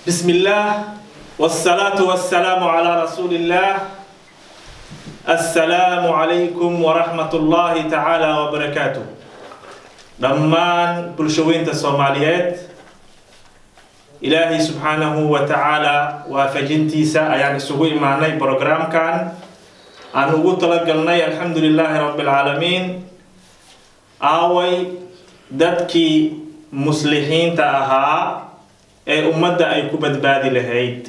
بسم الله والصلاة والسلام على رسول الله. السلام عليكم ورحمة الله تعالى وبركاته. Dhammaan bulshaweynta Soomaaliyeed, Ilaahay subxaanahu wa tacaala waafajintiisa ayaan isugu imaanay programkan aan ugu talagalnay. Alxamdu lilaahi rabbi alcaalamiin. Aaway dadkii muslixiinta ahaa ee ummadda ay ku badbaadi lahayd?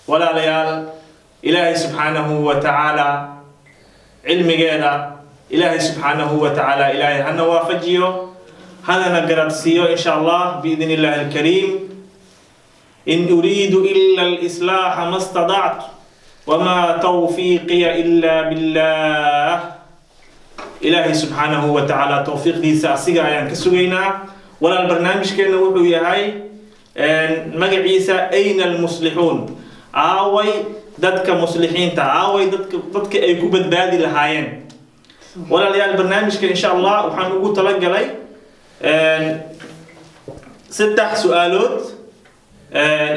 Walaalayaal, Ilaahay subxaanahu wa tacaala cilmigeeda, Ilaahay subxaanahu wa tacaala, Ilaahay hana waafajiyo, hanana garabsiiyo, insha Allah, biidn illahi alkariim. In uriidu ila alislaaxa ma stadactu wamaa tawfiiqiya ila billah. Ilaahay subxaanahu wa tacaala towfiiqdiisa asiga ayaan ka sugaynaa. Walaal, barnaamijkeena wuxuu yahay magaciisa "Ayna almuslixuun?" Aaway dadka muslixiinta? Aaway dadka ay ku badbaadi lahaayeen? Walaalayaal, barnaamijka insha Allah waxaan ugu talagalay saddex su-aalood,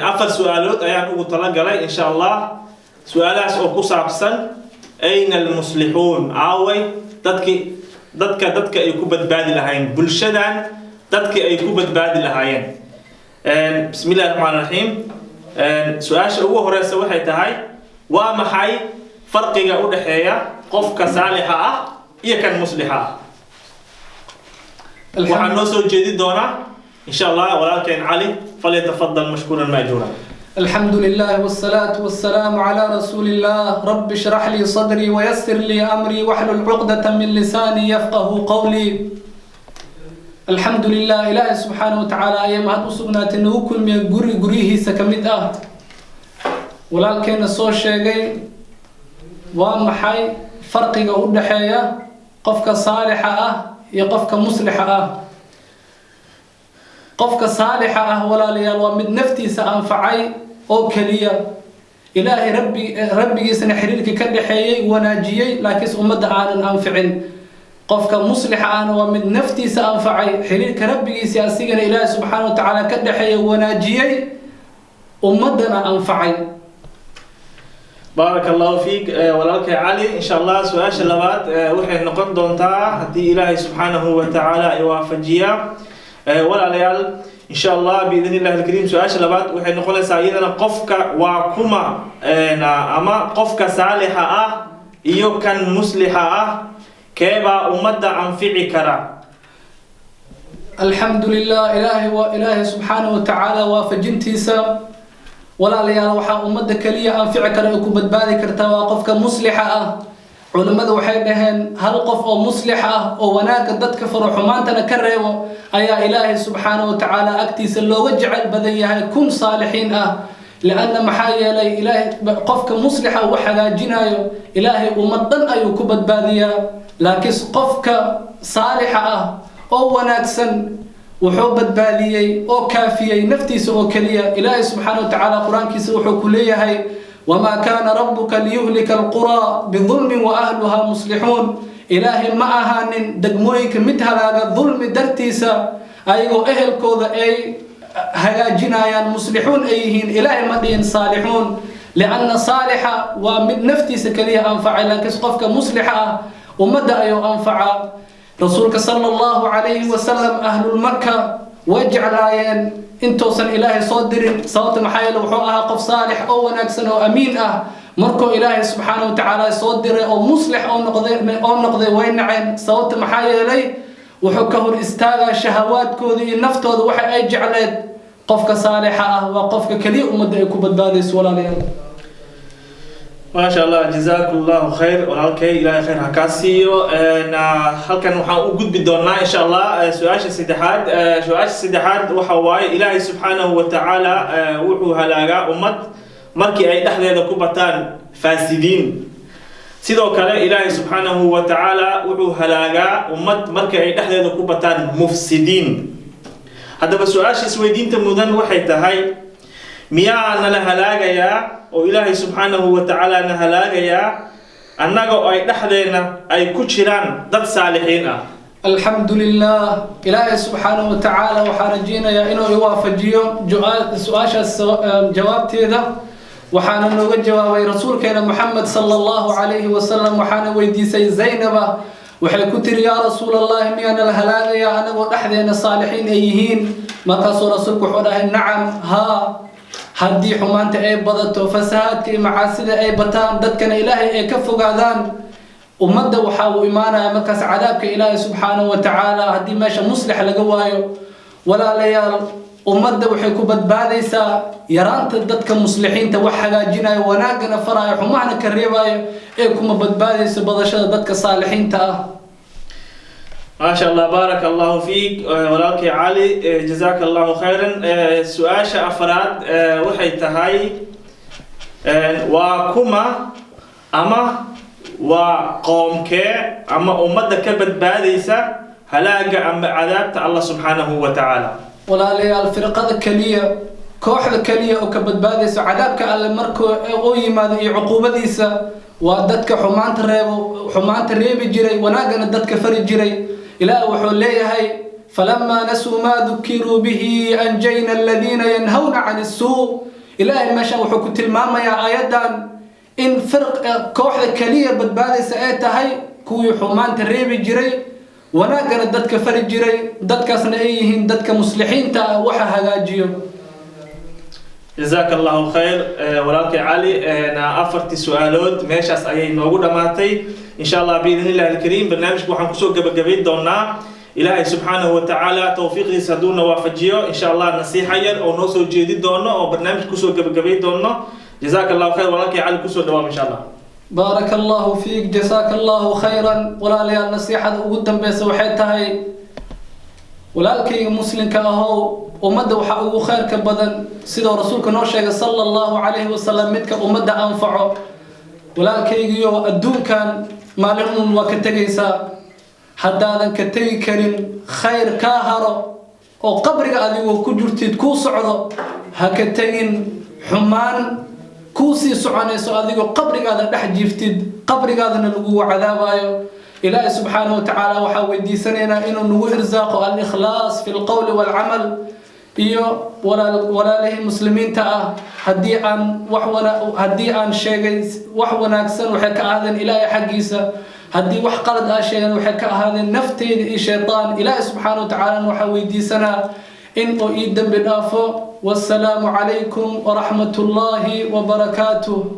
afar su-aalood ayaan ugu talagalay insha Allah. Su-aalahaas oo ku saabsan "Ayna almuslixuun?" Aaway dadki dadka ay ku badbaadi lahaayeen, bulshadan dadki ay ku badbaadi lahaayeen? Bismi illahi raxmaan raxiim. Su-aasha ugu horeysa waxay tahay: waa maxay farqiga u dhexeeya qofka saalixa ah iyo kan muslixa ah? Waxaa noo soo jeedi doonaa insha Allah walaalkeen Cali. Falyatafadal mashkuuran maajuura. الحمد لله والصلاة والسلام على رسول الله. رب اشرح لي صدري ويسر لي أمري واحلل عقدة من لساني يفقه قولي. الحمد لله، إلهي سبحانه وتعالى أي mahad u sugnaatay nagu kulmiya guri guryihiisa ka mid ah. Walaalkeena soo sheegay, waa maxay farqiga u dhexeeya qofka saalixa ah iyo qofka muslixa ah? Qofka saalixa ah, walaalayaal, waa mid naftiisa anfacay oo keliya, Ilaahay rabbi rabbigiisana xiriirka ka dhexeeyey wanaajiyey, laakiinse ummadda aanan anficin. Qofka muslixa ahna waa mid naftiisa anfacay, xiriirka rabbigiisa asigana Ilaahay subxaana wa tacaala ka dhexeeya wanaajiyey, ummaddana anfacay. Baaraka allahu fiik, walaalkay Cali. Insha Allah su-aasha labaad waxay noqon doontaa, haddii Ilaahay subxaanahu wa tacaala ay waafajiyaa, walaalayaal, insha Allah, biidn illahi alkariim, su-aasha labaad waxay noqonaysaa iyadana: qofka waa kuma ama qofka saalixa ah iyo kan muslixa ah, keebaa ummadda anfici kara? Alxamdu lilah. Ilaahay waa Ilaahay subxaanahu wa tacaala waafajintiisa. Walaalayaal, waxaa ummadda keliya anfici kara ee ku badbaadi karta waa qofka muslixa ah. Culimmadu waxay dhaheen, hal qof oo muslix ah oo wanaagga dadka faro, xumaantana ka reebo, ayaa Ilaahay subxaanahu wa tacaala agtiisa looga jecel badan yahay 1000 saalixiin ah. Lianna maxaa yeelay, Ilaahay qofka muslixa uu hagaajinayo, Ilaahay ummad dhan ayuu ku badbaadiyaa. Laakiinse qofka saalixa ah oo wanaagsan wuxuu badbaadiyey oo kaafiyey naftiisa oo keliya. Ilaahay subxaana wa tacaala Qur-aankiisa wuxuu ku leeyahay: "Wamaa kaana rabbuka liyuhlika alquraa bidulmin wa ahluhaa muslixuun." Ilaahay ma ahaanin degmooyinka mid halaaga dulmi dartiisa, ayagoo ehelkooda ay hagaajinayaan, muslixuun ay yihiin. Ilaahay ma dhihin saalixuun, lianna saalixa waa mid naftiisa keliya anfacay, laakiinse qofka muslixa ah ummadda ayuu anfacaa. Rasuulka sala allahu calayhi wasalam ahlulmaka way jeclaayeen intuusan Ilaahay soo dirin. Sababta maxaa yeele, wuxuu ahaa qof saalix oo wanaagsan oo amiin ah. Markuu Ilaahay subxaana wa tacaala soo diray oo muslix oo noqday, way naceen. Sababta maxaa yeelay, wuxuu ka hor istaagaa shahawaadkooda iyo naftooda waxa ay jecleed. Qofka saalixa ah waa qofka keliya ummadda ay ku badbaadayso, walaalayaal. Maasha Allah, jazaakum allahu khayr, walaalkay. Ilaahay khayr ha kaa siiyo. Halkan waxaan u gudbi doonaa insha Allah su-aasha saddexaad. Su-aasha saddexaad waxa waaye: Ilaahay subxaanahu wa tacaala wuxuu halaagaa ummad markii ay dhexdeeda ku bataan faasidiin. Sidoo kale Ilaahay subxaanahu wa tacaala wuxuu halaagaa ummad markii ay dhexdeeda ku bataan mufsidiin. Haddaba su-aasha isweydiinta mudan waxay tahay: miyaa nala halaagayaa oo Ilaahay subxaanahu wa tacaala na halaagayaa annaga oo ay dhexdeena ay ku jiraan dad saalixiin ah? Alxamdu lilah. Ilaahay subxaanahu watacaala waxaa rajeynayaa inuu iwaafajiyo su-aashaas jawaabteeda. Waxaana nooga jawaabay rasuulkeena Moxamed sala Allahu calayhi wasalam. Waxaana weydiisay Zaynaba, waxay ku tiri: "Yaa Rasuul Allahi, miyaana la halaagayaa anagoo dhexdeena saalixiin ay yihiin?" Markaasuu rasuulku wuxuu dhahay: "Nacam, haa. Haddii xumaanta ay badato, fasahaadka iyo macaasida ay bataan, dadkana Ilaahay ay ka fogaadaan, ummadda waxaa uu imaanaya markaas cadaabka Ilaahay subxaanahu wa tacaala, haddii meesha muslix laga waayo." Walaalayaal, ummadda waxay ku badbaadaysaa yaraanta dadka muslixiinta, wax hagaajinayo, wanaagana faraayo, xumahana ka reebayo, ee kuma badbaadayso badashada dadka saalixiinta ah. ما شاء الله، بارك الله فيك walaalkay Cali, jazaaka Allahu khayran. Su-aasha afraad waxay tahay: waa kuma ama waa qoomkee ama ummadda ka badbaadaysa halaaga ama cadaabta Allah subxaanahu wa tacaala? Walaalayaal, firqada keliya, kooxda keliya oo ka badbaadayso cadaabka Alle markuu u yimaado iyo cuquubadiisa waa dadka xumaanta reebo, xumaanta reebi jiray, wanaagana dadka fari jiray. Ilaah wuxuu leeyahay: "Falamaa nasuu maa dukiruu bihi anjayna aladiina yanhawna can isuu." Ilaahay meeshan wuxuu ku tilmaamayaa aayaddan in firq kooxda keliya badbaadaysa ay tahay kuwii xumaanta reebi jiray, wanaaggana dadka fari jiray, dadkaasna ay yihiin dadka muslixiinta ah, waxa hagaajiyo. Jazaaka Allahu khayr, walaalkay Cali. Afartii su-aalood meeshaas ayay noogu dhammaatay. Insha Allah, biidn illahi alkariim, barnaamijka waxaan kusoo gabagabayn doonaa, Ilaahay subxaanahu wa tacaala towfiiqdiisa hadduuna waafajiyo, insha Allah, nasiixa yar oo noo soo jeedi doono oo barnaamijka kusoo gabagabayn doono. Jazaaka Allahu khayr, walaalkay Cali, kusoo dhawaam insha Allah. Baaraka Allahu fiik, jasaaka Allahu khayran. Walaalayaal, nasiixada ugu dambeysa waxay tahay: walaalkayga muslimka ahow, ummadda waxaa ugu khayrka badan, sidoo rasuulka noo sheegay sala Allahu calayhi wasalam, midka ummadda anfaco. Walaalkaygiyo, adduunkan maalin uun waa ka tegaysaa. Haddaadan ka tegi karin khayr kaa haro oo qabriga adigoo ku jirtid kuu socdo, ha ka tegin xumaan kuu sii soconayso adigoo qabrigaada dhex jiiftid, qabrigaadana lagugu cadaabayo. Ilaahay subxaanahu wa tacaala waxaa weydiisanaynaa inuu nagu irsaaqo alikhlaas fi lqowli waalcamal. Iyo walaalihii muslimiinta ah, haddii aan wax wana haddii aan sheegay wax wanaagsan, waxay ka ahaadeen Ilaahay xaggiisa. Haddii wax qalad aa sheegeen, waxay ka ahaadeen nafteyda iyo shaytaan. Ilaahay subxaana wa tacaala waxaa weydiisanaa in uu ii dembi dhaafo. Wassalaamu calaykum waraxmat ullaahi wabarakaatuh.